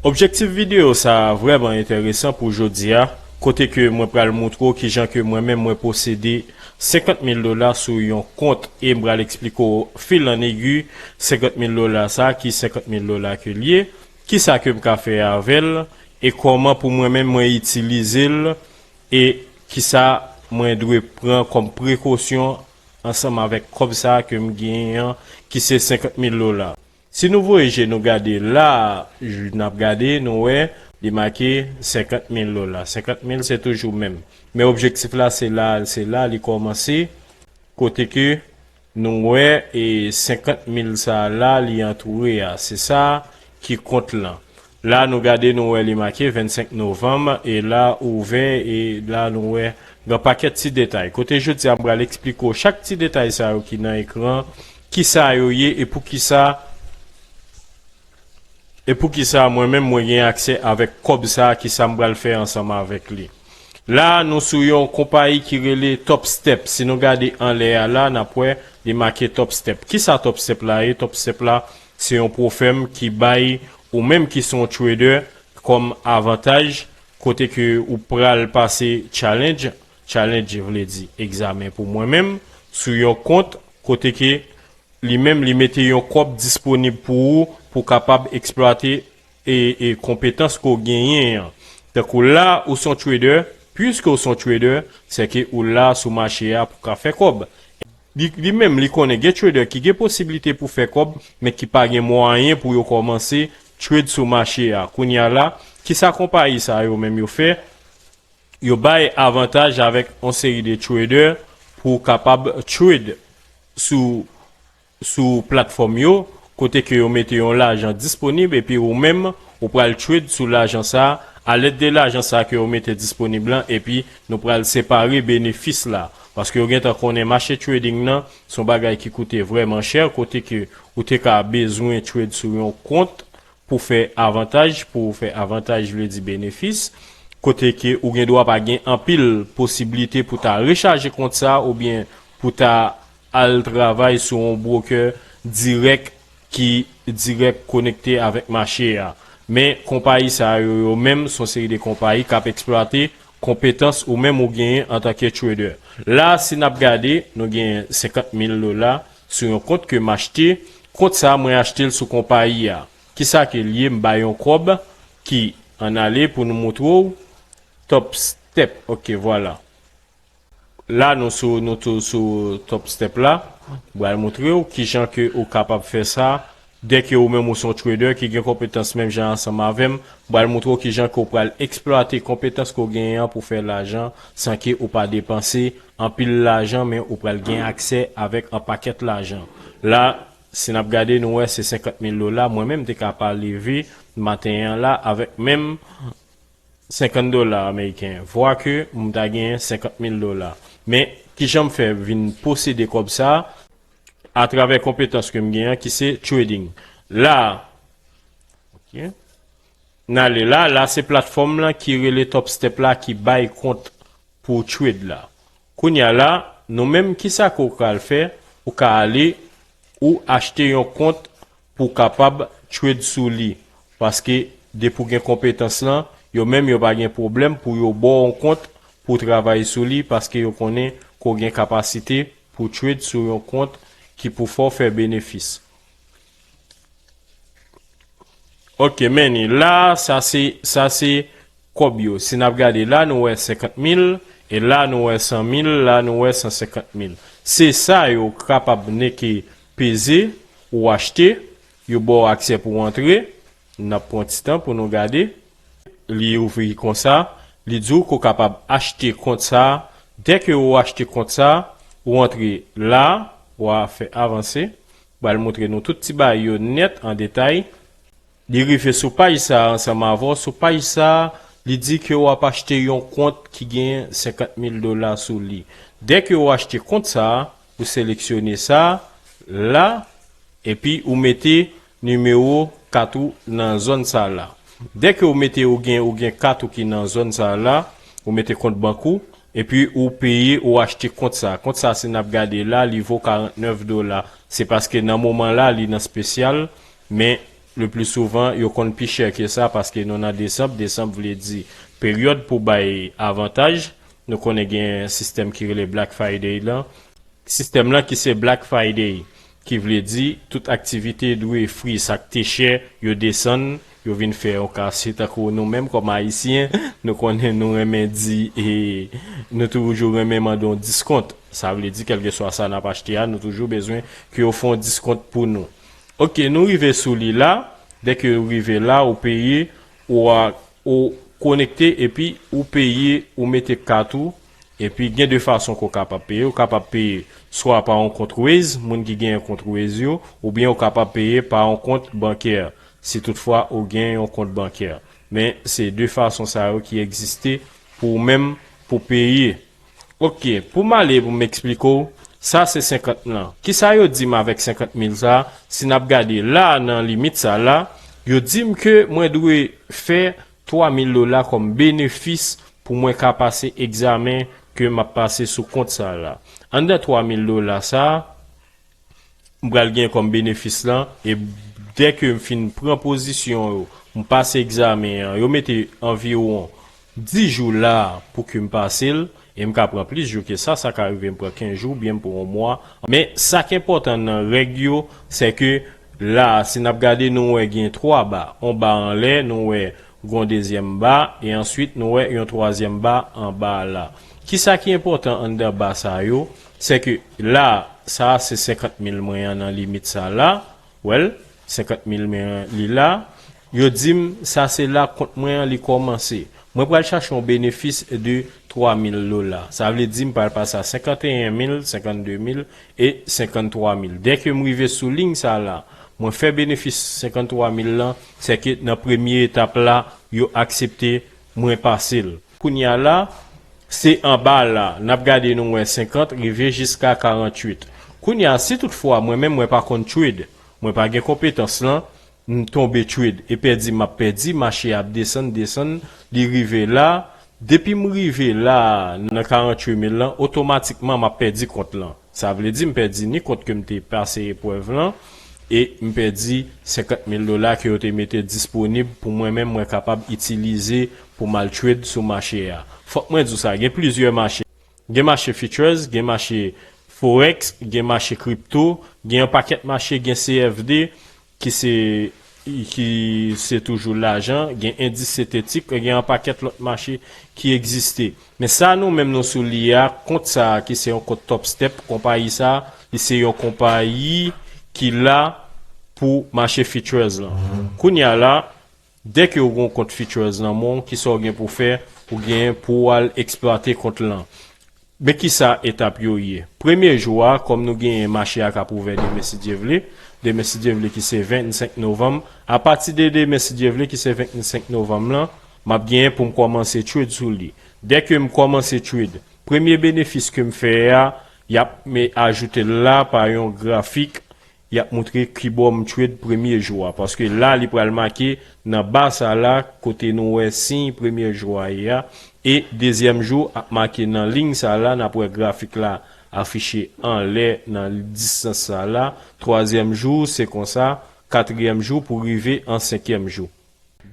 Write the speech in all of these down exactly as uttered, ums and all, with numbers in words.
Objektif videyo sa a vrèman enteresan pou jodi a, kote ke mwen pral moutre w kijan ke mwen menm mwen posede senkant mil dola sou yon kont e m pral eksplike w fil an egi senkant mil dola sa a, ki senkant mil dola ke l ye, kisa ke m ka fè avè l e kòman pou mwen menm mwen itilize l e kisa mwen dwe pran kòm prekosyon ansanm avèk kòb sa a ke m genyen an ki se senkant mil dola. Si nou voye je nou gade la, n ap gade, nou wè li make senkant mil dola. Senkant mil se toujou menm. Men objektif la se la, se la li kòmanse, kote ke nou wè e senkant mil sa la li antoure a. Se sa ki kont lan. La nou gade nou wè li make vennsenk novanm e la ouvè e la nou wè gen pakèt ti detay. Kote jodi a m pral eksplike w chak ti detay sa yo ki nan ekran, kisa yo ye e poukisa e poukisa mwen menm mwen gen aksè avèk kòb sa ki sa m pral fè ansanm avèk li. La nou sou yon konpayi ki rele Top Step. Si nou gade anlè a la, n ap wè li make Top Step. Kisa Top Step la ye? Top Step la se yon pwofèm ki bay ou menm ki se yon trader kòm avantaj kote ke ou pral pase challenge. Challenge vle di egzamen pou mwen menm sou yon kont kote ke li menm li mete yon kòb disponib pou ou pou kapab eksplwate e, e konpetans ke w genyen an. Tankou la ou se yon trader, piske w se yon trader, se ke ou la sou mache a pou ka fè kòb. Li, li menm li konnen gen trader ki gen posiblite pou fè kòb, men ki pa gen mwayen pou yo kòmanse trade sou mache a. Kounye a la, kisa konpayi sa yo menm yo fè? Yo bay avantaj avèk yon seri de trader pou kapab trade sou sou platfòm yo, kote ke yo mete yon lajan disponib epi ou menm ou pral trade sou lajan sa a, alèd de lajan sa a ke yo mete disponib lan epi nou pral separe benefis la. Paske yo gentan konnen mache trading nan se yon bagay ki koute vrèman chè, kote ke ou te ka bezwen trade sou yon kont pou fè avantaj, pou fè avantaj vle di benefis, kote ke ou gen dwa pa gen anpil posiblite pou ta rechaje kont sa oubyen pou ta al travay sou yon broker dirèk ki dirèk konekte avèk mache a. Men konpayi sa yo, yo menm se yon seri de konpayi k ap eksplwate konpetans ou menm ou genyen antanke trader. La si n ap gade, nou genyen senkant mil dola sou yon kont ke m achte. Kont sa mwen achte l sou konpayi a. Kisa ke l ye? M bay yon kòb ki, ann ale pou nou moutre w. Top Step, ok, vwala. La nou sou, nou tou sou Top Step la. M pral moutre w kijan ke ou kapab fè sa. Dèke ou menm ou se yon trader ki gen konpetans menm jan ansanm avè m, m pral moutre w kijan ke w pral eksplwate konpetans ke w genyen an pou fè lajan san ke ou pa depanse anpil lajan, men ou pral gen aksè avèk an pakèt lajan. La si n ap gade nou wè se senkant mil dola, mwen menm m te ka pa leve maten an la avèk menm senkant dola ameriken, vwa ke m ta genyen senkant mil dola. Men kijan m fè vin posede kòb sa a? Atravè konpetans ke m genyen ki se trading. La, ok, n ale la, la se platfòm lan ki rele Top Step la ki bay kont pou trade la. Kounye a la, nou menm kisa ke w pral fè? Ou ka ale ou achte yon kont pou w kapab trade sou li. Paske depi w gen konpetans lan, yo menm yo pa gen pwoblèm pou yo ba w yon kont pou w travay sou li paske yo konnen ke w gen kapasite pou w trade sou yon kont ki pou fè w fè benefis. Ok, men ni la, sa se, sa se kòb yo. Si n ap gade la, nou wè senkant mil, e la nou wè san mil, la nou wè san senkant mil. Se sa yo kapab neke peze ou achte, yo ba w aksè pou w antre. N ap pran ti tan pou nou gade. Li ouvri konsa, li di w ke w kapab achte kont sa. Dèke ou achte kont sa, ou antre la, w a fè avanse. M pral moutre nou tout ti bagay yo nèt an detay. Li rive sou paj sa a ansanm avè w. Sou paj sa a, li di ke w ap achte yon kont ki gen senkant mil dola sou li. Dèke w achte kont sa a, ou seleksyone sa a, la, epi ou mete nimewo kat ou nan zòn sa a la. Dèke ou mete ou gen, ou gen kat ou ki nan zòn sa a la, ou mete kont bank ou, epi ou peye, ou achte kont sa a. Kont sa a, si n ap gade la, li vo karantnèf dola. Se paske nan moman la, li nan espesyal, men Le pli souvan, yo konn pi chè ke sa paske nou nan desanm. Desanm vle di peryòd pou bay avantaj. Nou konnen gen sistèm ki rele Black Friday lan. Sistèm lan ki se Black Friday, ki vle di tout aktivite dwe fri, sa k te chè, yo desann, yo vin fè yon kase. Tankou nou menm kòm Ayisyen, nou konnen nou renmen di, e, nou toujou renmen mande yon diskont. Sa vle di, kèlkeswa sa n ap achte a, nou toujou bezwen ke yo fè yon diskont pou nou. Oke, nou rive sou li la. Dèke ou rive la, ou peye, ou a, ou konekte, epi ou peye, ou mete kat ou, epi gen de fason ke w kapab peye. Ou kapab peye swa pa yon kont Wave, moun ki gen yon kont Wave yo, oubyen ou kapab peye pa yon kont bankè, si toutfwa ou gen yon kont bankè. Men se de fason sa yo ki egziste pou ou menm pou peye. Oke, pou m ale pou m eksplike w, sa se senkant lan. Kisa yo di m avèk senkant mil sa? Si n ap gade la nan limit sa la, yo di m ke mwen dwe fè twa mil dola kòm benefis pou mwen ka pase egzamen ke m ap pase sou kont sa la. Anndan twa mil dola sa, m pral gen kòm benefis lan, e dèke m fin pran pozisyon yo, m pase egzamen an, yo mete anviwon dis jou la pou ke m pase l, e m ka pran plis jou ke sa, sa ka rive m pran kenz jou, oubyen m pran yon mwa. Men sa k enpòtan nan règ yo, se ke la, si n ap gade, nou wè gen twa ba, yon ba anlè, nou wè gen yon dezyèm ba, e answit nou wè yon twazyèm ba anba la. Kisa ki enpòtan anndan ba sa yo? Se ke la, sa se senkant mil mwen an nan limit sa la. Wè l, senkant mil mwen an li la. Yo di m, sa se la kont mwen an li kòmanse. Mwen pral chache yon benefis de twa mil dola. Sa vle di m pral pase a senkanteyen mil, senkannde mil e senkanntwa mil. Dèke m rive sou liy sa la, mwen fè benefis senkanntwa mil lan, se ke nan premye etap la, yo aksepte mwen pase l. Kounye a la, se anba la, n ap gade nou wè senkant rive jiska karanntuit. Kounye a, si toutfwa mwen menm mwen pa konn trade, mwen pa gen konpetans lan, m tonbe trade e pèdi, m ap pèdi, mache a ap desann, desann, li rive la, depi m rive la, nan karanntuit mil lan, otomatikman m ap pèdi kont lan. Sa vle di m pèdi ni kont ke m te pase eprèv lan, e m pèdi senkant mil dola ke yo te mete disponib pou mwen menm mwen kapab itilize pou m al trade sou mache a. Fòk mwen di w sa, gen plizyè mache. Gen mache futures, gen mache forex, gen mache kripto, gen yon pakèt mache, gen C F D, ki se, ki se toujou lajan, gen endis sentetik, gen yon pakèt lòt mache ki egziste. Men sa nou menm nou sou li a, kont sa a ki se yon kont Top Step, konpayi sa a, li se yon konpayi ki la pou mache futures lan. Kounye a la, dèke ou gen yon kont futures nan men w, kisa w gen pou fè? Ou gen pou w al eksplwate kont lan. Men kisa etap yo ye? Premye jou a, kòm nou genyen mache a k ap ouvè demen si Dye vle, demen si Dye vle ki se vennsenk novanm, apati de demen si Dye vle ki se vennsenk novanm lan, m ap genyen pou m kòmanse trade sou li. Dèke m kòmanse trade, premye benefis ke m fè a, y ap me ajoute l la pa yon grafik, y ap moutre kibò m trade premye jou a, paske la li pral make nan ba sa la kote nou wè siy premye jou a ye a, e dezyèm jou ap make nan liy sa la, n ap wè grafik la afiche anlè nan distans sa la, twazyèm jou se konsa, katriyèm jou pou rive an senkyèm jou.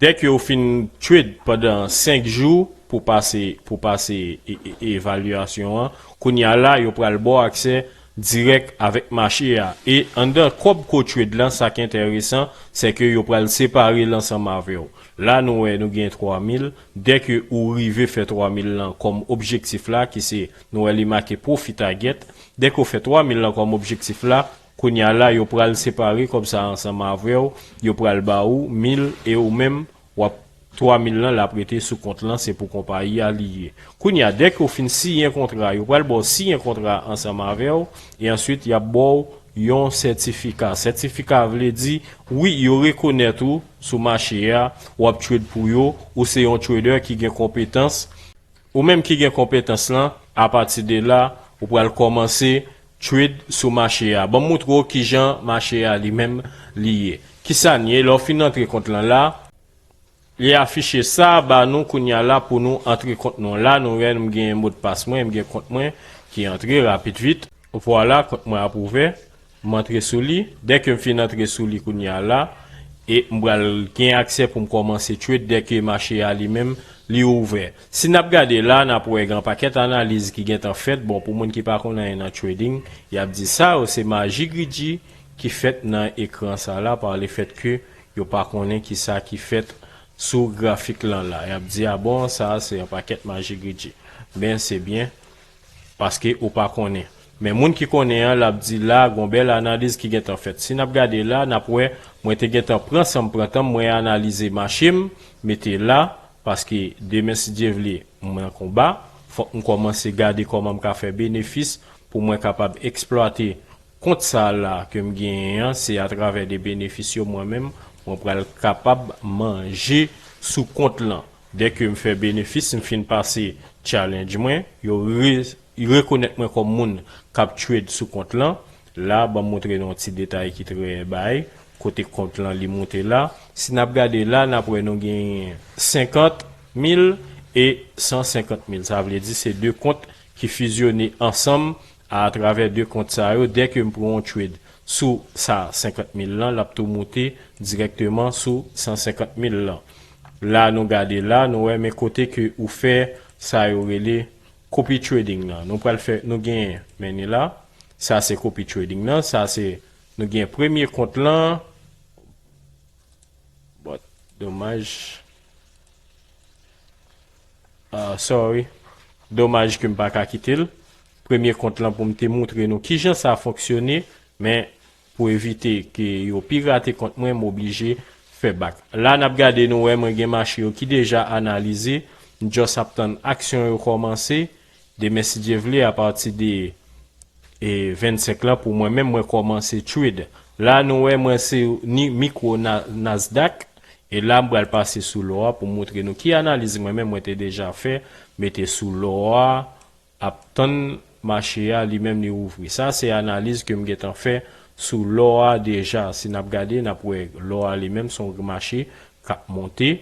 Dèke ou fin trade pandan senk jou pou pase, pou pase e, e, evalyasyon an, kounye a la, yo pral ba w aksè dirèk avèk mache a. E anndan kòb ke w trade lan, sa k enteresan, se ke yo pral separe l ansanm avè w. La, nou wè, nou gen twa mil. Dèke ou rive fè twa mil lan kòm objektif la, ki se, nou wè li make profit target. Dèke ou fè twa mil lan kòm objektif la, kounye a la, yo pral separe kòb sa ansanm avè w, yo pral ba ou mil e ou menm, w ap, twa mil lan, l ap rete sou kont lan, se pou konpayi a li ye. Kounye a, dèke ou fin siyen kontra, yo pral ba w siyen kontra ansanm avè w, e answit, y ap ba w yon sètifika. Sètifika vle di, wi, yo rekonèt ou sou mache a, w ap trade pou yo, ou se yon trader ki gen konpetans, Ou menm ki gen konpetans lan, apati de la, ou pral kòmanse trade sou mache a. Ban m montre w kijan mache a li menm li ye. Kisa n ye? Lè w fin antre kont lan la, li afiche sa ba nou kounye a la pou nou antre kont nou. La, nou wè m gen modpas mwen, m gen kont mwen ki antre rapid vit. Vwala, kont mwen ap ouvè. M antre sou li. Dèke m fin antre sou li kounye a la, E m pral gen aksè pou m kòmanse trade dèke mache a li menm li ouvè. Si n ap gade la, n ap wè gen pakèt analiz ki gentan fèt. Bon, pou moun ki pa konn anyen nan trading, y ap di sa yo se maji griji ki fèt nan ekran sa la, pa lefètke yo pa konnen ki sa ki fèt sou grafik lan la. Y ap di, a bon, sa se yon pakèt maji griji. Men se byen, paske ou pa konnen. Men moun ki konnen an, l ap di la, gon bèl analiz ki gentan fèt. Si n ap gade la, n ap wè, mwen te gentan pran san m pran tan m, mwen analize mache m, mete la, paske demen, si Dye vle, mwen nan konba. Fòk m kòmanse gade kòman m ka fè benefis pou mwen kapab eksplwate kont sa la ke m genyen an, se atravè de benefis yo mwen menm, mwen pral kapab manje sou kont lan. Dèke m fè benefis, m fin pase challenge mwen, yo re- rekonèt mwen kòm moun k ap trade sou kont lan. La, ban m montre nou yon ti detay ki trè bay, kote kont lan li moute la. Si n ap gade la, n ap wè nou genyen senkant mil e san senkant mil. Sa vle di se de kont ki fizyone ansanm. Atravè de kont sa yo, dèke m pran yon trade sou sa senkant mil lan, l ap tou moute dirèkteman sou san senkant mil lan. La, nou gade la, nou wè men kote ke ou fè sa yo rele copy trading lan. Nou pral fè, nou genyen, men ni la. Sa se copy trading lan, sa se, nou gen premye kont lan. But, domaj. Ah, sorry. Domaj ke m pa ka kite l. Premye kont lan pou m te montre nou kijan sa fonksyone, men pou evite ke yo pirate kont mwen, m oblije fè bak. La n ap gade nou wè mwen gen mache yo ki deja analize, m just ap tann aksyon yo kòmanse, demen si Dye vle apati de e vennsenk lan pou mwen menm mwen kòmanse trade. La nou wè mwen se ni mikwo na- Nasdaq e la m pral pase sou lò a pou m montre nou ki analiz mwen menm mwen te deja fè mete sou lò a ap tann mache a li menm li ouvri. Sa se analiz ke m gentan fè sou lò a deja. Si n ap gade n ap wè lò a li menm se yon mache k ap monte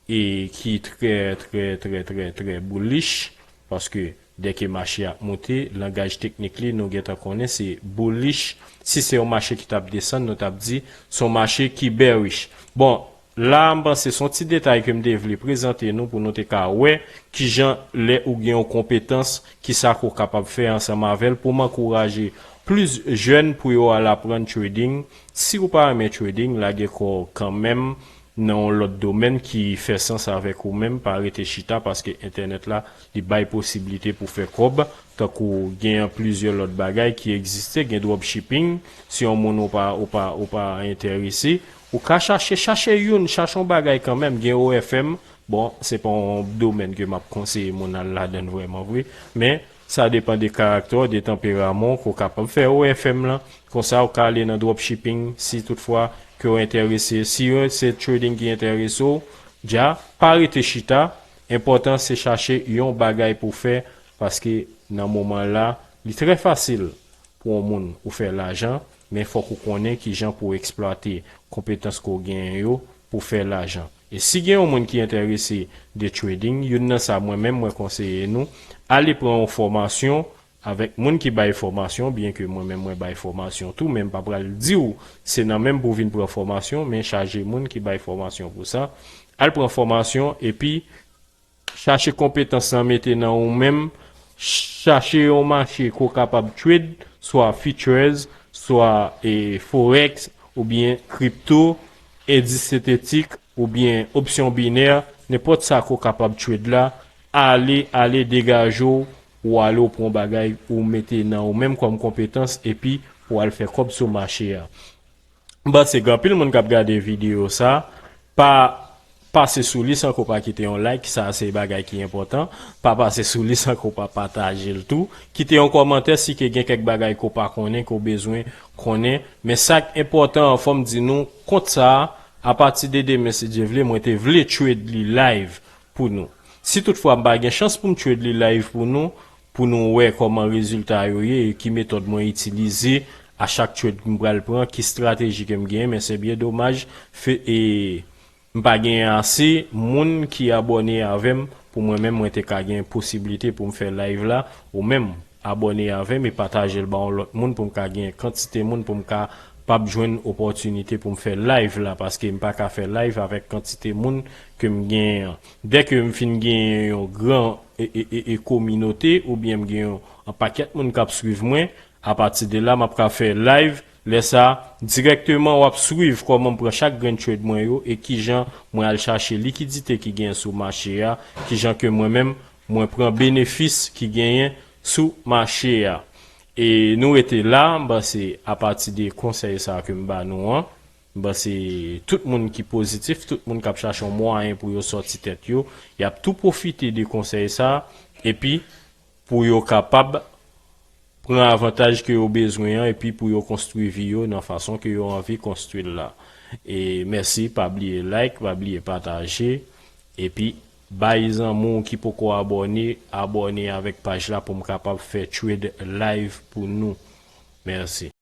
e ki trè trè trè trè trè bullish paske dèke mache ap monte langaj teknik li nou gentan konnen se bullish. Si se yon mache ki t ap desann nou t ap di se yon mache ki bearish. Bon, la m panse se yon ti detay ke m te vle prezante nou pou nou te ka wè kijan lè ou gen yon konpetans kisa ke w kapab fè ansanm avè l pou m ankouraje plis jèn pou yo al aprann trading. Si ou pa renmen trading lage kò w kanmenm nan yon lòt domèn ki fè sans avèk ou menm, pa rete chita paske entènèt la li bay posiblite pou fè kòb. Tankou gen plizyè lòt bagay ki egziste, gen dropshipping, si yon moun ou pa ou pa ou pa enterese, ou ka chache chache youn, chache yon bagay kanmenm, gen O F M. Bon, se pa yon domèn ke m ap konseye moun al ladann vrèman vre, men sa depan de karaktè w, de tanperaman w ke w kapab fè O F M lan. Konsa ou ka ale nan dropshipping si toutfwa ke w enterese. Si se trading ki enterese w, dja pa rete chita. Enpòtan se chache yon bagay pou w fè paske nan moman la li trè fasil pou yon moun ou fè lajan, men fòk ou konnen kijan pou w eksplwate konpetans ke w genyen yo pou w fè lajan. E si gen yon moun ki enterese de trading, youn nan sa mwen menm mwen konseye nou, ale pran yon fòmasyon avèk moun ki bay fòmasyon, byen ke mwen menm mwen bay fòmasyon tou, men m pa pral di w se nan men m pou w vin pran fòmasyon, men chaje moun ki bay fòmasyon pou sa. Al pran fòmasyon epi chache konpetans lan mete nan ou menm, chache yon mache ke w kapab trade, swa futures, swa e, forex, oubyen crypto, endis sentetik, oubyen opsyon binè, nenpòt sa ke w kapab trade la, ale, ale degaje w, ou ale w pran yon bagay ou mete nan ou menm kòm konpetans epi pou w al fè kòb sou mache a. M panse gen anpil moun k ap gade videyo sa, pa pase sou li san ke w pa kite yon like, sa se bagay ki enpòtan, pa pase sou li san ke w pa pataje l tou, kite yon kòmantè si ke gen kèk bagay ke w pa konnen, ke w bezwen konnen, men sa k enpòtan an fò m di nou, kont sa a, apati de demen si Dye vle, mwen te vle trade li live pou nou. Si toutfwa m pa gen chans pou m trade li live pou nou, pou nou wè kòman rezilta yo ye e ki metòd mwen itilize a chak trade m pral pran, ki estrateji ke m genyen, men se byen domaj, fe, e, m pa genyen ase moun ki abòne avè m pou mwen menm mwen te ka gen posiblite pou m fè live la, ou menm abòne avè m e pataje l ba yon lòt moun pou m ka gen kantite moun pou m ka p ap jwenn opòtinite pou m fè live la, paske m pa ka fè live avèk kantite moun ke m genyen an. Dèke m fin genyen yon gran e, e, e, e kominote, oubyen m gen yon, yon pakèt moun k ap swiv mwen, apati de la, m ap ka fè live. Lè sa, dirèkteman, w ap swiv kòman m pran chak grenn trade mwen yo e kijan mwen al chache likidite ki genyen sou mache a, kijan ke mwen menm, mwen pran benefis ki genyen sou mache a. E nou rete la, m panse apati de konsèy sa ke m ba nou an, m panse tout moun ki pozitif, tout moun k ap chache yon mwayen pou yo sòti tèt yo, y ap tou pwofite de konsèy sa, epi pou yo kapab pran avantaj ke yo bezwen an, epi pou yo konstwi vi yo nan fason ke yo anvi konstwi l la. E mèsi, pa bliye like, pa bliye pataje, epi bay zanmi w ki poko abòne, abòne avèk paj la pou m kapab fè trade live pou nou. Mèsi.